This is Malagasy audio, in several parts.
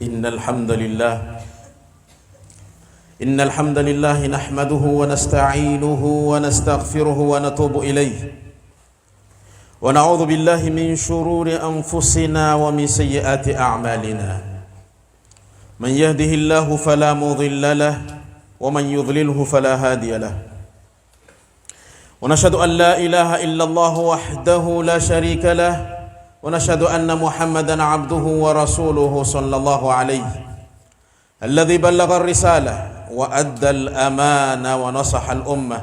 إن الحمد لله إن الحمد لله نحمده ونستعينه ونستغفره ونتوب إليه ونعوذ بالله من شرور أنفسنا ومن سيئات أعمالنا من يهده الله فلا مضل له ومن يضلله فلا هادي له ونشهد أن لا إله إلا الله وحده لا شريك له ونشهد أن محمدا عبده ورسوله صلى الله عليه الذي بلغ الرسالة وأدى الأمانة ونصح الأمة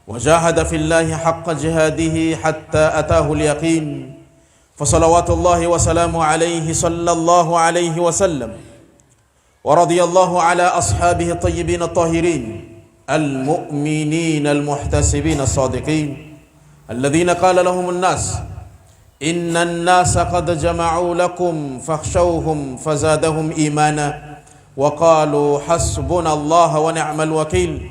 وجاهد في الله حق جهاده حتى أتاه اليقين فصلوات الله وسلامه عليه صلى الله عليه وسلم ورضي الله على أصحابه الطيبين الطاهرين المؤمنين المحتسبين الصادقين الذين قال لهم الناس إن الناس قد جمعوا لكم فاخشوهم فزادهم إيمانا وقالوا حسبنا الله ونعم الوكيل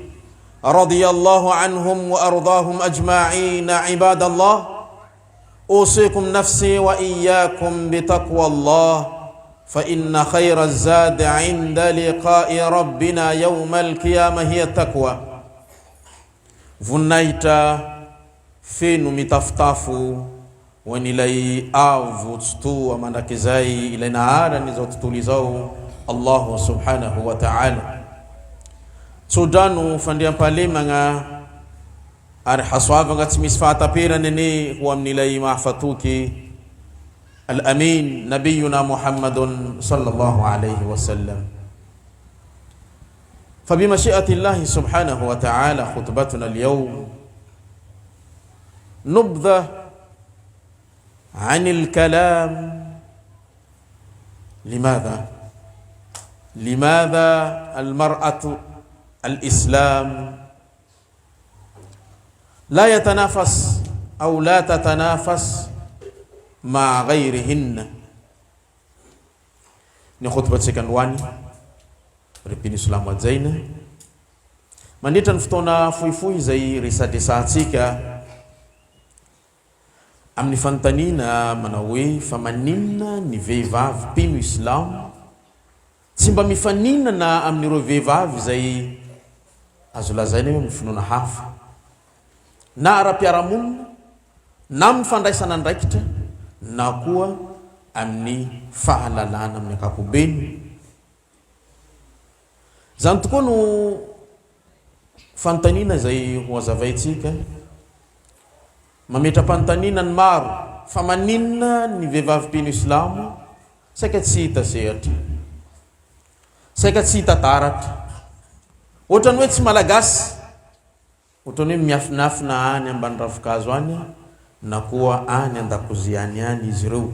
رضي الله عنهم وأرضاهم أجمعين عباد الله أوصيكم نفسي وإياكم بتقوى الله فإن خير الزاد عند لقاء ربنا يوم القيامة هي التقوى Voninahitra feno mitafotafo ho an'ilay Avo Tsitoha mandrakizay ilay Naharan'izao izao tontolo izao, Allahu subhanahu wa ta'ala. Tsodrano fandriampahalemagna ary hasoavagna tsy misy fahataperany anie ho amin'ilay Mahafatoky, Al-Amin, Nabiyuna Muhammadun sallallahu alayhi wa sallam. فبمشيئة الله سبحانه وتعالى خطبتنا اليوم نبذة عن الكلام لماذا لماذا المرأة الإسلام لا يتنافس أو لا تتنافس مع غيرهن Ny khotbantsika androany, ry mpino silamo hajaina, mandritra ny fotoana fohifohy izay resadresahantsika amin'ny fanontaniana manao hoe fa maninona ny vehivavy mpino islamo tsy mba mifaninana amin'ireo vehivavy izay azo lazaina hoe amin'ny finoana hafa na ara-piarahamonina na amin'ny fandraisana andraikitra na koa amin'ny fahalalana amin'ny ankapobeny. Izany tokoa no fanontaniana izay ho hazavaintsika. Mametra-panontaniana ny maro fa maninona ny vehivavy mpino islamo saika tsy hita sehatra, saika tsy hita taratra, ohatran'ny hoe tsy malagasy. Ohatran'ny hoe miafinafina any ambany ravinkazo any na koa any an-dakozia any ihany izy ireo.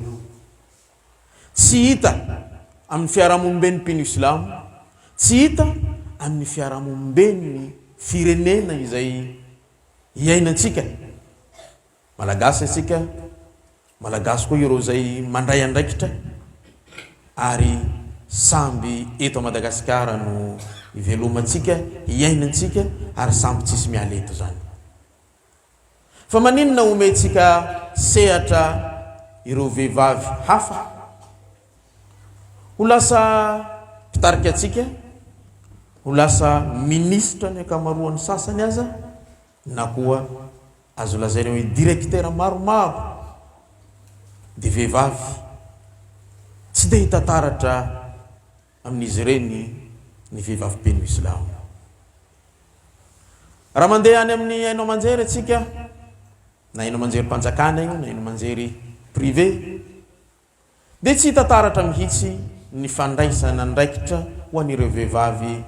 Tsy hita amin'ny fiarahamonimben'ny mpino islamo, tsy hita amin'ny fiarahamonimben'ny firenena izay iainantsika. Malagasy isika, Malagasy koa ireo izay mandray andraikitra ary samby eto Madagasikara no ivelomantsika, iainantsika ary samby tsisy miala eto izany. Fa maninona omentsika sehatra ireo vehivavy hafa ho lasa mpitarika antsika, ho lasa minisitra ny ankamaroan'ny sasany aza na koa Azo lazaina hoe directeur maromaro dia vehivavy. Tsy dia hita taratra amin'izy ireny ny vehivavy mpino islamo. Raha mandeha any amin'ny haino aman-jery isika, na haino aman-jerim-panjakana io na haino aman-jery privé, Dia tsy hita taratra mihitsy ny fandraisana andraikitra ho an'ireo vehivavy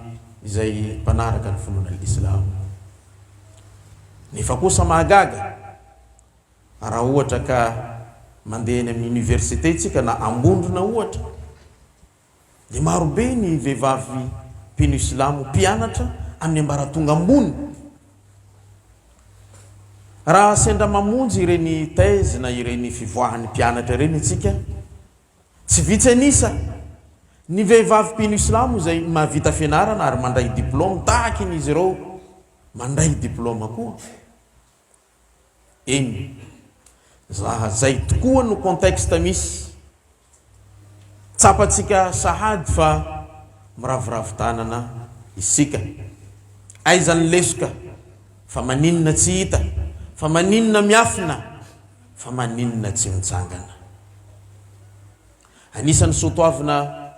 izay mpanaraka ny finoana al-Islam. Nefa kosa mahagaga raha ohatra ka mandeha eny amin'ny université tsika na Ambondrona ohatra dia marobe ny vehivavy mpino islamo mpianatra amin'ny ambaratonga ambony. Raha sendra mamonjy ireny thèse na ireny fivoahan'ny mpianatra ireny isika, tsy vitsy an'isa ny vehivavy mpino islamo izay mahavita fianarana ary mandray diplôme tahaky ny izy ireo mandray diplôme koa. Eny, raha zay tokoa no contexte misy. Tsapantsika sahady fa miraviravy tanana isika. Aiza ny lesoka? Fa maninona tsy hita? Fa maninona miafina? Fa maninona tsy mitsangana? Anisan'ny soatoavina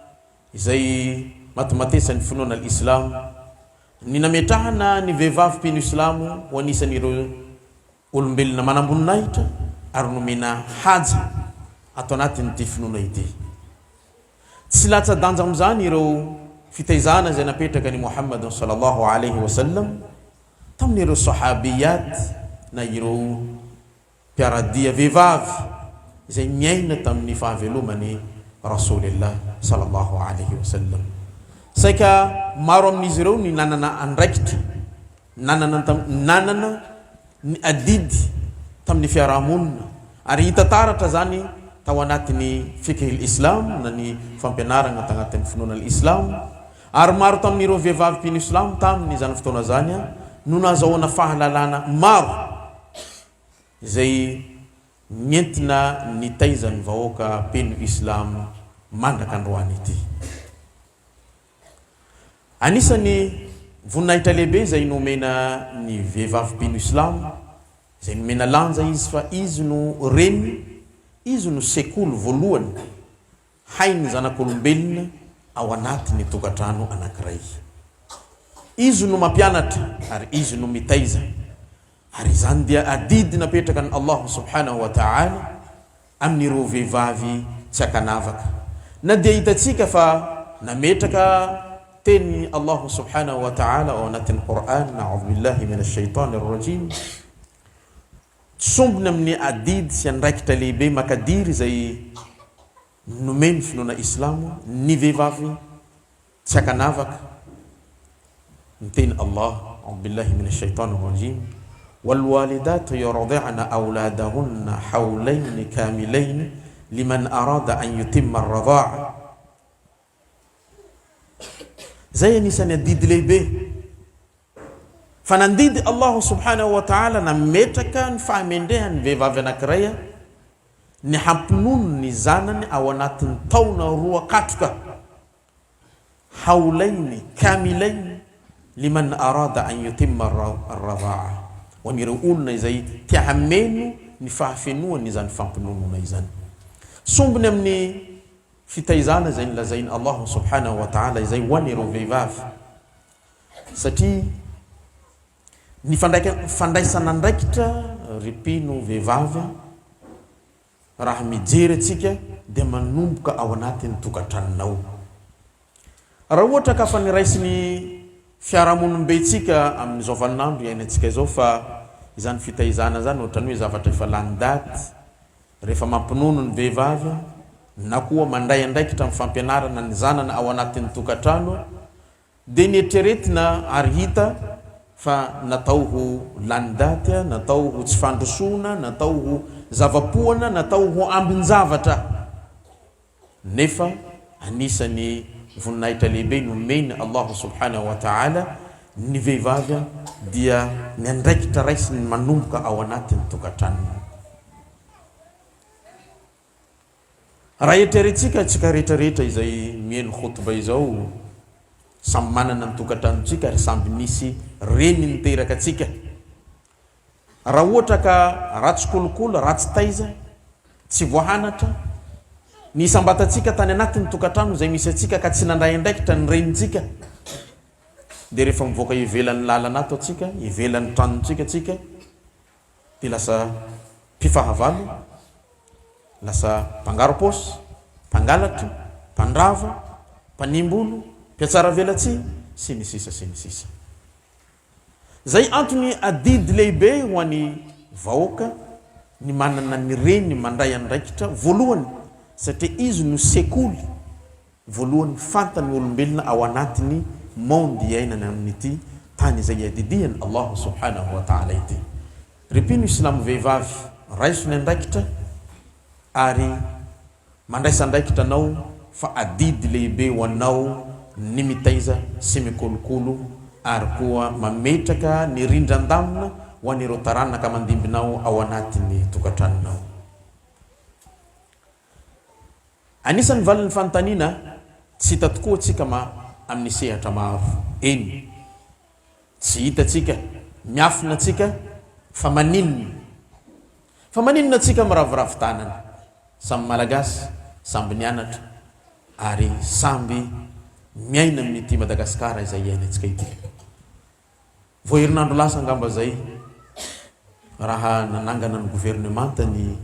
izay matimatesan'ny finoana al-Islam ny nametrahana ny vehivavy mpino Islamo ho anisan'ireo olombelona manamboninahitra ary nomena haja ato anatin'ity finoana ity. Tsy latsa-danja amin'izany ireo fitaizana izay napetraka an'i Muhammad sallallahu alaihi wa sallam tamin'ireo sahabiyat na ireo mpiara-dia vehivavy izay niaina tamin'ny fahaveloman'i Rasoolillah sallallahu alaihi wa sallam. Saika maro amin'izy ireo ny nanana andraikitra, nanana nanana ny adidy tamin'ny fiarahamonina ary hita taratra izany tao anatin'ny fiqh al-islam na ny fampianarana tagnatin'ny finoana al-islam ary maro tamin'ireo vehivavy mpino islam tamin'izany fotoana izany no nahazahoana fahalalana maro izay nentina nitaiza ny vahoaka mpino islam mandraka androany ity. Anisan'ny voninahitra lehibe izay nomena ny vehivavy mpino Islamo, izay nomena lanja izy fa izy no reny, izy no sekoly voalohany hain'ny zanak'olombelona ao anatin'ny tokantrano anankiray. Izy no mampianatra ary izy no mitaiza. Ary izany dia adidy napetrakan'i Allah subhanahu wa ta'ala amin'ireo vehivavy tsy ankanavaka. Na dia hitantsika fa nametraka teny Allah subhanahu wa ta'ala ao anatin'ny Qur'an, A'udhu billahi minash shaitanir rajim, sombiny amin'ny adidy sy andraikitra lehibe makadiry izay nomen'ny finoana Islamo ny vehivavy Tsy ankanavaka, miteny Allah, A'udhu billahi minash shaitanir rajim, Wal walidatu yurdi'na awladahunna hawlayni kamilayni liman arada an yutimma ar-radha'a. Izay anisan'ny adidy lehibe. Fa nandidy Allah subhanahu wa ta'ala nametraka ny fahamendrehan'ny vehivavy anankiray ny hampinono ny zanany ao anatin'ny taona roa katroka, hawlaini kamilaini liman arada an yutimma ar-radha'a, ho an'ireo olona izay te hameno ny fahafenoany izany fampinonoana izany. Sombiny amin'ny fitaizana izay nolazain'i Allah subhanahu wa ta'ala izay ho an'ireo vehivavy, satria Ny fandraisana andraikitra ry mpino vehivavy a, raha mijery antsika dia manomboka ao anatin'ny tokantranonao. Raha ohatra ka fa niraisin'ny fiarahamonim-bentsika amin'izao vaninandro iainantsika izao fa izany fitaizana izany ohatran'ny hoe zavatra efa lany daty, rehefa mampinono ny vehivavy na koa mandray andraikitra amin'ny fampianarana ny zanany ao anatin'ny tokantrano, Dia nieritreretina ary hita fa natao ho lany daty, natao ho tsy fandrosoana, natao ho zava-poana, natao ho ambin-javatra. Nefa anisan'ny voninahitra lehibe nomen'i Allah subhanahu wa ta'ala ny vehivavy dia ny andraikitra raisiny manomboka ao anatin'ny tokantranony. Raha eritreretintsika, antsika rehetra rehetra izay miheno khotba izao, samy manana ny tokantranontsika ary samby nisy reny niteraka antsika. Raha ohatra ka ratsy kolikoly, ratsy taiza, tsy voahanatra, ny isam-batantsika tany anatin'ny tokantrano izay misy antsika ka tsy nandray andraikitra ny renintsika, dia rehefa mivoaka ivelan'ny lalana ato antsika, ivelan'ny tranontsika antsika, dia lasa mpifahavalo, lasa mpangaro-paosy, mpangalatra, mpandrava, mpanimbolo, mpihatsaravelatsihy, sy ny sisa sy ny sisa. Izay antony adidy lehibe ho an'ny vahoaka ny manana ny reny mandray andraikitra voalohany satria izy no sekoly Voalohany fantany ny olombelona ao anatiny monde iainany amin'ity tany izay iadidian Allah subhanahu wa ta'ala ity. Ry mpino islamo vehivavy, raiso ny andraikitra ary mandraisa andraikitra anao fa adidy lehibe ho anao ny mitaiza sy mikolokolo ary koa mametraka ny rindran-damina ho an'ireo taranaka aman-dimbinao ao anatin'ny tokantranonao. Anisan'ny valin'ny fanontaniana, tsy hita tokoa antsika ma amin'ny sehatra maro. Eny, tsy hita antsika, miafina antsika, fa maninona? Fa maninona antsika miraviravy tanana? Samy Malagasy, samby nianatra ary samby miaina amin'ity Madagasikara izay iainantsika ity. Vao herinandro lasa angamba izay raha nanangana ny governemanta ny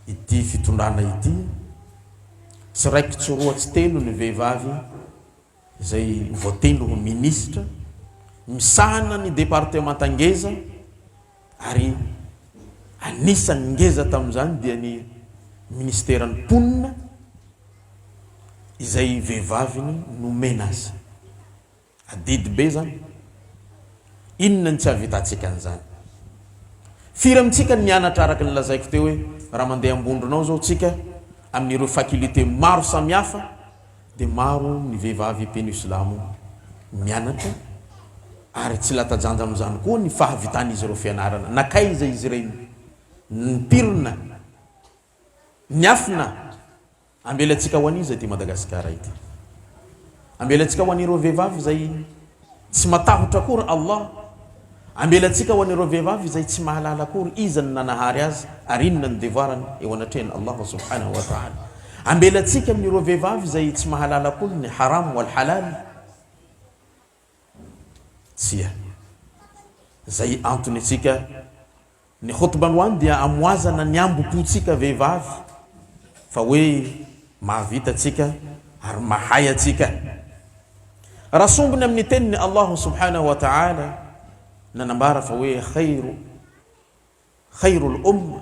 ity fitondrana ity, tsy raiky tsy roa tsy telo ny vehivavy izay voatendry ho minisitra misahana ny departemanta ngeza ary anisan'ny ngeza tamin'izany dia ny minisiteran'ny mponina izay vehivavy nomena azy. Adidy be zany. Inona no tsy hahavitantsika an'izany? Firy amintsika no nianatra araka ny lazaiko teo hoe raha mandeha Ambondrona ao zao tsika amin'ireo faculté maro samihafa dia maro ny vehivavy mpino islamo mianatra ary tsy latsa-janja amin'izany koa ny fahavitan'izy ireo fianarana. Nankaiza izy ireny? Nipirina? Niafina? Ambelantsika ho an'iza ity Madagasikara ity? Ambelantsika ho an'ireo vehivavy izay tsy matahotra akory Allah? Ambelantsika ho an'ireo vehivavy izay tsy mahalala akory iza no nanahary azy ary inona no devoarany eo anatrehan'i Allah subhanahu wa ta'ala? Ambelantsika amin'ireo vehivavy izay tsy mahalala akory ny haram wal halal? Tsia. Izay antony antsika Ny khotba androany dia amoazana ny ambom-pontsika vehivavy fa hoe mahavita antsika ary mahay antsika. Raha sombiny amin'ny teniny Allah subhanahu wa ta'ala nanambara fa hoe khairu khairul umma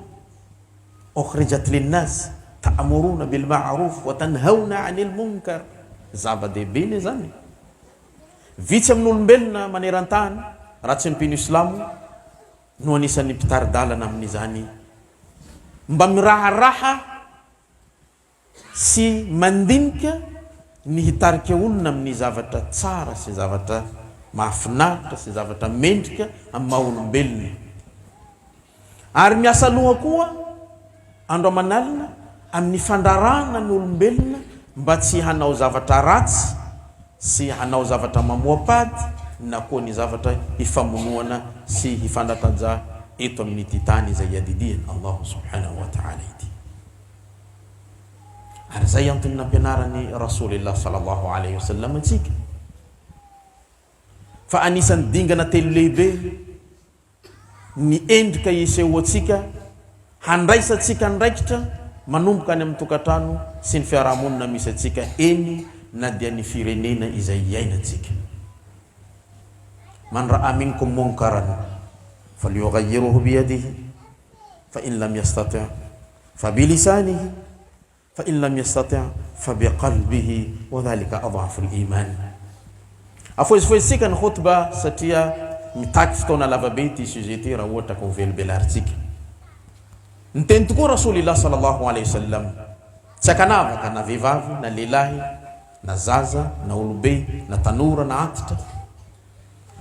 ukhrijat linnas ta'muruna bil ma'ruf wa tanhauna 'anil munkar. Zava-dehibe anie zany. Vitsy amin'olombelona maneran-tany raha tsy ny mpino islamo no anisan'ny mpitari-dalana amin'izany mba miraharaha sy mandinika ny hitarika olona amin'ny zavatra tsara sy zavatra mahafinaritra sy zavatra mendrika amin'ny maha olombelona. Ary miasa loha koa andro aman'alina amin'ny fandrarana ny olombelona mba tsy hanao zavatra ratsy sy hanao zavatra mamoapady na koa ny zavatra hifamonoana sy hifandrataja eto amin'ity tany izay iadidian'i Allah subhanahu wa ta'ala ity. Ary izay antony nampianaran'i Rasoolillah sallallahu alayhi wa sallam antsika fa anisan'ny dingana telo lehibe ny endrika isehoantsika, handraisantsika andraikitra manomboka any amin'ny tokantrano sy ny fiarahamonina misy antsika, eny na dia ny firenena izay iainantsika. Man ra'a minkum munkaran falyughayyirhu biyadihi fa in lam yastati' fa bilisanihi Fa in lam yastati' fa bi qalbihi wa dhalika ad'afu al-iman. Afohezifohezintsika ny khutba satria mitaky fotoana lavabe ity sujet ity raha ohatra ka ho velobelarintsika. Niteny tokoa Rasoolillah sallallahu alayhi wa sallam, tsy ankanavaka na vehivavy na lehilahy na zaza na olobe na tanora na antitra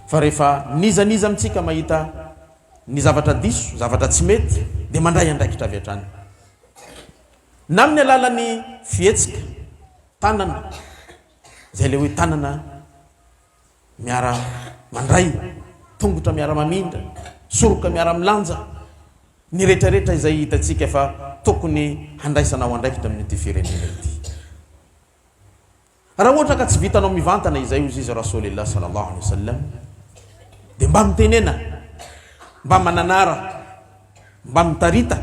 fa rehefa n'iza n'iza amintsika mahita ny zavatra diso, zavatra tsy mety dia mandray andraikitra avy hatrany. Na amin'ny alalan'ny fihetsika, tanana, izay ilay hoe tanana miara mandray, tongotra miara mamindra, soroka miara milanja, ny rehetrarehetra izay hitantsika fa tokony handraisana ho andraikitra amin'ity firenena ity. Raha ohatra ka tsy vitanao mivantana izay hozy izy Rasoolillah sallallahu alaihi wasallam dia mba mitenena, mba mananara, mba mitarita,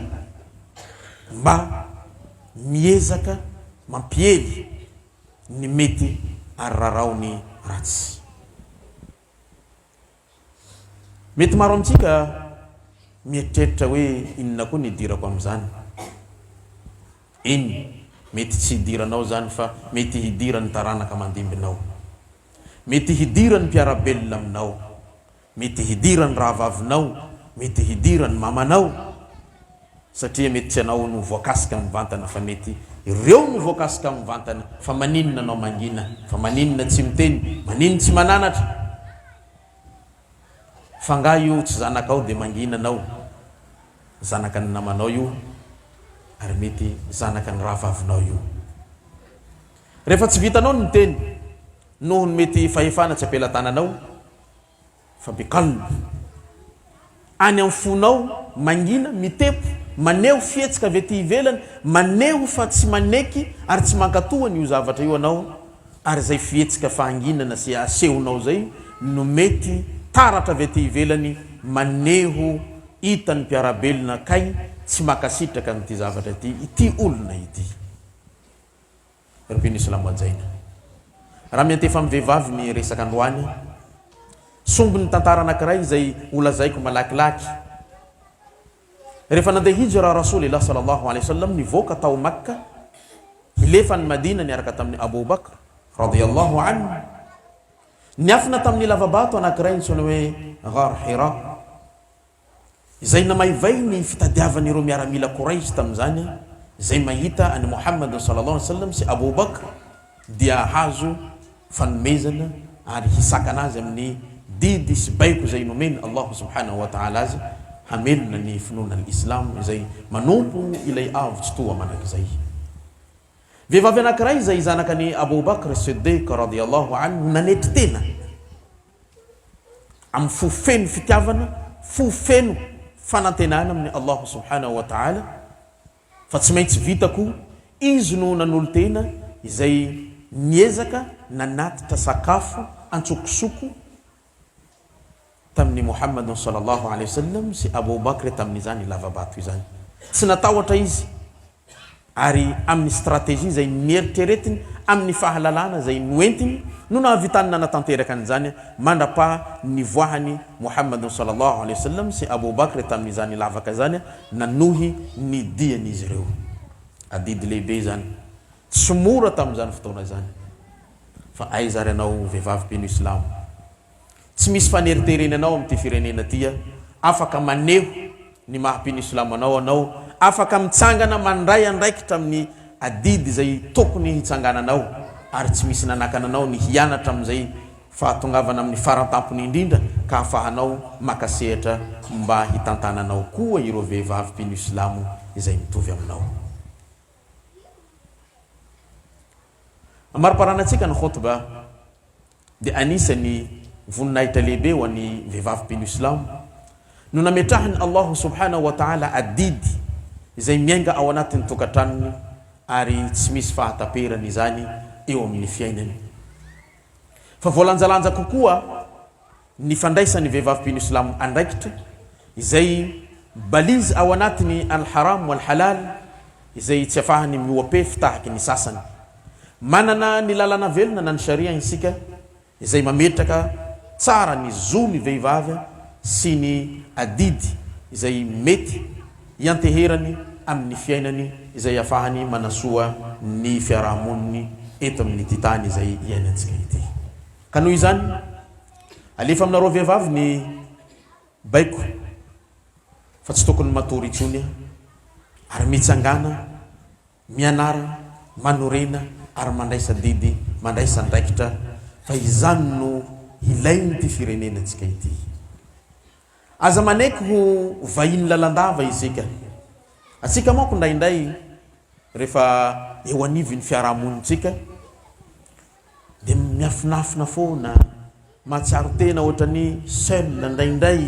mba miezaka mampiely ny mety ary rarao ny ratsy. Mety maro amintsika mieritreritra hoe inona koa ny idirako amin'izany. Eny, mety tsy hidiranao izany fa mety hidiran'ny taranaka aman-dimbinao. Mety hidiran'ny mpiara-belona aminao. Mety hidiran'ny rahavavinao. Mety hidiran'ny mamanao. Satria mety tsy ianao no voakasika mivantana fa mety ireo no voakasika mivantana fa maninona anao mangina, fa maninona tsy miteny, maninn tsy mananatra? Fa nga io tsy zanakao de mangina anao? Zanaka ny namanao io. ary mety zanaka ny rahavavinao io. Rehefa tsy vitanao ny miteny noho ny mety fahefana tsy am-pelatananao fa be qalb any amin'ny fonao, mangina, mitepo, maneho fihetsika avy aty ivelany, maneho fa tsy maneky ary tsy mankatoa an'io zavatra io anao, ary izay fihetsika fahanginana sy asehonao izay no mety taratra avy aty ivelany maneho hitan'ny mpiara-belona kay tsy makasitraka an'ity zavatra ity ity olona ity. Ry mpino silamo hajaina. Raha miantefa amin'ny vehivavy ny resaka androany, sombin'ny tantara anankiray izay holazaiko malakilaky. Rehefa nandeha hijra Rasoolillah sallallahu alaihi wasallam nivoaka tao Makka hilefa an'i Madina niaraka tamin'i Abou Bakr radiyallahu anhu, niafina tamin'ny lava-bato anankiray antsoina hoe Ghar Hira. Izay namaivay ny fitadiavan'ireo miaramila Quraysh tamin'izany, izay mahita an'i Mohamad sallallahu alaihi wasallam sy Abou Bakr dia hahazo fanomezana ary hisakana azy amin'ny didy sy baiko izay nomen'i Allah subhanahu wa ta'ala azy hamelona ny finoana al-Islam izay manompo ilay Avo Tsitoha mandrakizay. Vehivavy anankiray izay zanakan'i Abou Bakr Siddiq radiyallahu anhu nanetry tena. Amin'ny fo feno fitiavana, fo feno fanantenana amin'i Allah subhanahu wa ta'ala, fa tsy maintsy vitako, izy no nanolo-tena izay niezaka nanatitra sakafo antsokosoko tamin'i Muhammad sallallahu alaihi wasallam sy Abou Bakr tamin'izany lava-bato izany. Tsy natahotra izy. ary amin'ny stratégie izay nieritreretiny, amin'ny fahalalana izay noentiny no nahavitany nanatanteraka an'izany mandra-paha nivoahan'i Mohamad sallallahu alaihi wasallam sy Abou Bakr tamin'izany lavaka izany nanohy ny dian'izy ireo. Adidy lehibe izany. Tsy mora tamin'izany fotoana izany. Fa aiza ary ianao vehivavy mpino islamo? Tsy misy faneriterena anao amin'ity firenena ity a! Afaka maneho ny maha mpino islamo anao anao, afaka mitsangana mandray andraikitra amin'ny adidy izay tokony hitsangananao ary tsy misy nanakana anao ny hianatra amin'izay fahatongavana amin'ny farantampony indrindra ka ahafahanao maka sehatra mba hitantananao koa ireo vehivavy mpino islamo izay mitovy aminao. Amariparanantsika ny khotba dia anisan'ny voninahitra lehibe ho an'ny vehivavy mpino islamo no nametrahan'i Allahu subhanahu wa ta'ala adidy izay miainga ao anatin'ny tokantranony ary tsy misy fahataperany izany eo amin'ny fiainany. Fa voalanjalanja kokoa ny fandraisan'ny vehivavy mpino islamo andraikitra izay balise ao anatin'ny al-haram wal-halal izay tsy afahany mihoa-pefy tahaky ny sasany. Manana ny lalàna velona na ny sharia isika izay mametraka tsara ny zo ny vehivavy sy ny adidy izay mety ianteherany amin'ny fiainany izay afahany manasoa ny fiarahamoniny eto amin'ity tany izay iainantsika ity. Ka noho izany, alefa aminareo vehivavy ny baiko fa tsy tokony matory intsony ary mitsangàna, mianara, manorena ary mandraisa adidy, mandraisa andraikitra fa izany no ilain'ity firenenantsika ity. Aza manaiky ho vahiny lalandava isika. Antsika manko indraindray rehefa eo anivon'ny fiarahamonintsika dia miafinafina foana, mahatsiaro tena ohatran'ny seul indraindray,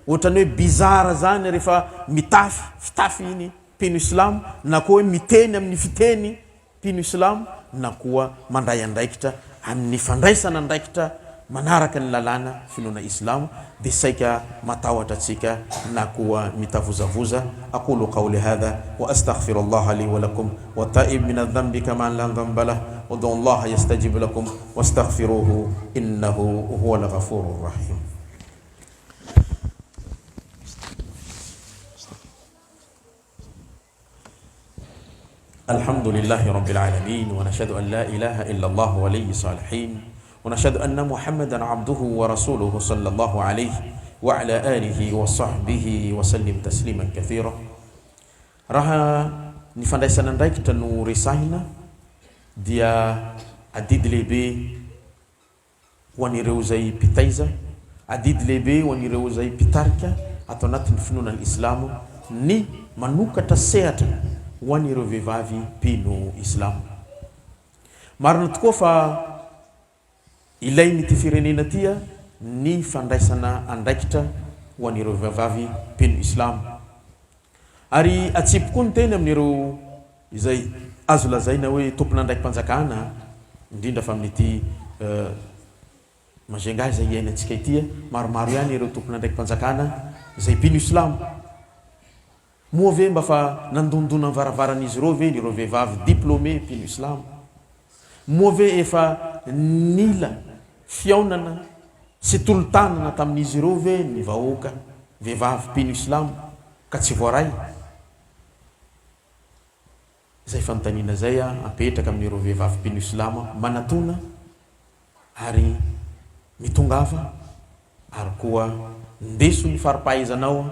ohatran'ny hoe bizarre zany rehefa mitafy fitafy iny mpino islamo na koa hoe miteny amin'ny fiteny mpino islamo na koa mandray andraikitra amin'ny fandraisana andraikitra manaraka ny lalàna finoana islamo dia saika matahotra antsika na koa mitavozavoza, aqulu qawli hadha wa astaghfirullaha li wa lakum wa ta'ib min adh-dhanbi kama la dhanba lah ud'u Allaha yastajib lakum wastaghfiruhu innahu huwal ghafurur rahim. الحمد لله رب العالمين ونشهد أن لا إله إلا الله ولي الصالحين ونشهد أن محمدا عبده ورسوله صلى الله عليه وعلى آله وصحبه وسلم تسليما كثيرا Raha ny fandraisana andraikitra no resahina dia adidy lehibe ho an'ireo izay mpitaiza, adidy lehibe ho an'ireo izay mpitarika ato anatin'ny finoana al-Islamo ny manokatra sehatra ho an'ireo vehivavy mpino Islamo. Marina tokoa fa ilain'ity firenena ity ny fandraisana andraikitra ho an'ireo vehivavy mpino Islamo. Ary atsipy koa ny teny amin'ireo izay azo lazaina hoe tompon'andraiki-panjakana, indrindra fa amin'ity Majunga izay iainantsika ity, maromaro ihany ireo tompon'andraiki-panjakana izay mpino Islamo. Moa ve mba fa nandondona ny varavaran'izy ireo ve ireo vehivavy diplômé mpino Islamo? Moa ve efa nila fihaonana sy tolo-tanana tamin'izy ireo ve ny vahoaka vehivavy mpino Islamo ka tsy voaray? Izay fanontaniana izay apetraka amin'ireo vehivavy mpino Islamo manatona ary mitongava ary koa ndeso ny fari-pahaizanao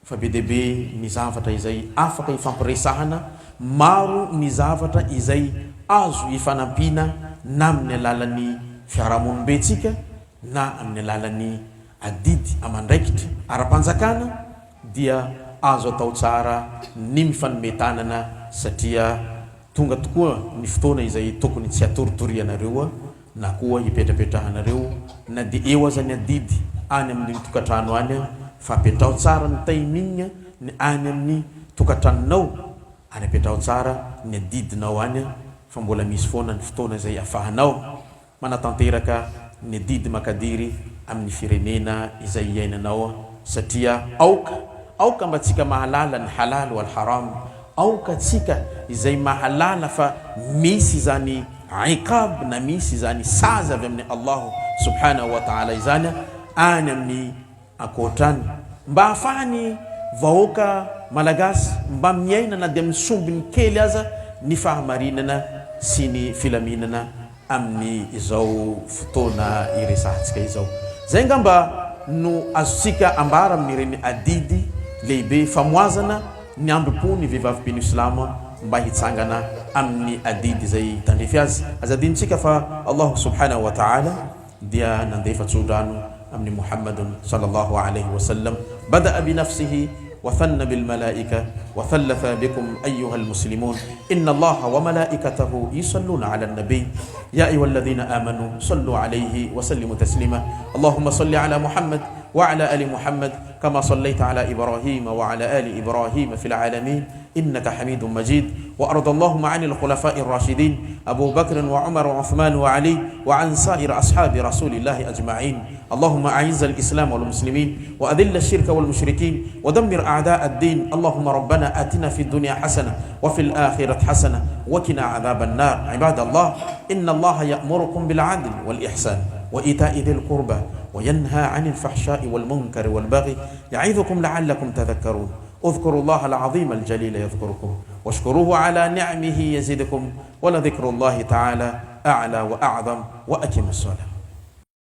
fa be dia be ny zavatra izay afaka ifampiresahana, maro ny zavatra izay azo ifanampiana na amin'ny alalan'ny fiarahamonim-bentsika na amin'ny alalan'ny adidy amandraikitra ara-panjakana dia azo atao tsara ny mifanome tanana satria Tonga tokoa ny fotoana izay tokony tsy hatoritorianareo na koa hipetrapetrahanareo na dia eo aza ny adidy any amin'ny tokantrano any fa apetraho tsara ny timing ny any amin'ny tokantranonao ary apetraho tsara ny adidinao any fa mbola misy foana ny fotoana izay afahanao manatanteraka ny adidy makadiry amin'ny firenena izay iainanao satria aoka aoka mba tsika mahalala ny halal wal haram aoka tsika izay mahalala fa misy izany iqab na misy izany sazy avy amin'ny Allah subhanahu wa ta'ala izany any amin'ny Ankoatrany, mba ahafahan'ny vahoaka Malagasy mba miaina na dia amin'ny sombiny kely aza ny fahamarinana sy ny filaminana amin'izao fotoana iresahantsika izao. Izay angamba no azontsika ambara amin'ireny adidy lehibe famoazana ny ambim-po ny vehivavy mpino silamo mba hitsangana amin'ny adidy izay tandrify azy. Aza adinontsika fa Allahu subhanahu wa ta'ala dia nandefa tsodrano amin'i Muhammadun sallallahu alaihi wa sallam, Bada'a bi nafsihi wa thanna bil malaika wa thallatha bikum ayyuha al muslimun inna Allaha wa malaikatahu yusalluna ala an-nabi ya ayyuha alladhina amanu sallu alaihi wa sallimu taslima Allahumma salli ala Muhammad wa ala ali Muhammad kama sallaita ala Ibrahim wa ala ali Ibrahim fil alamin innaka hamidun majid wa arda Allahumma anil khulafa'ir rashidin Abu Bakr wa Umar wa Uthman wa Ali wa an sa'ir ashabi Rasulillahi ajma'in اللهم أعز الإسلام والمسلمين وأذل الشرك والمشركين ودمر أعداء الدين اللهم ربنا آتنا في الدنيا حسنة وفي الآخرة حسنة وقنا عذاب النار عباد الله إن الله يأمركم بالعدل والإحسان وإيتاء ذي القربى وينهى عن الفحشاء والمنكر والبغي يعظكم لعلكم تذكرون اذكروا الله العظيم الجليل يذكركم واشكروه على نعمه يزدكم ولذكر الله تعالى أعلى وأعظم وأتم الصلاة.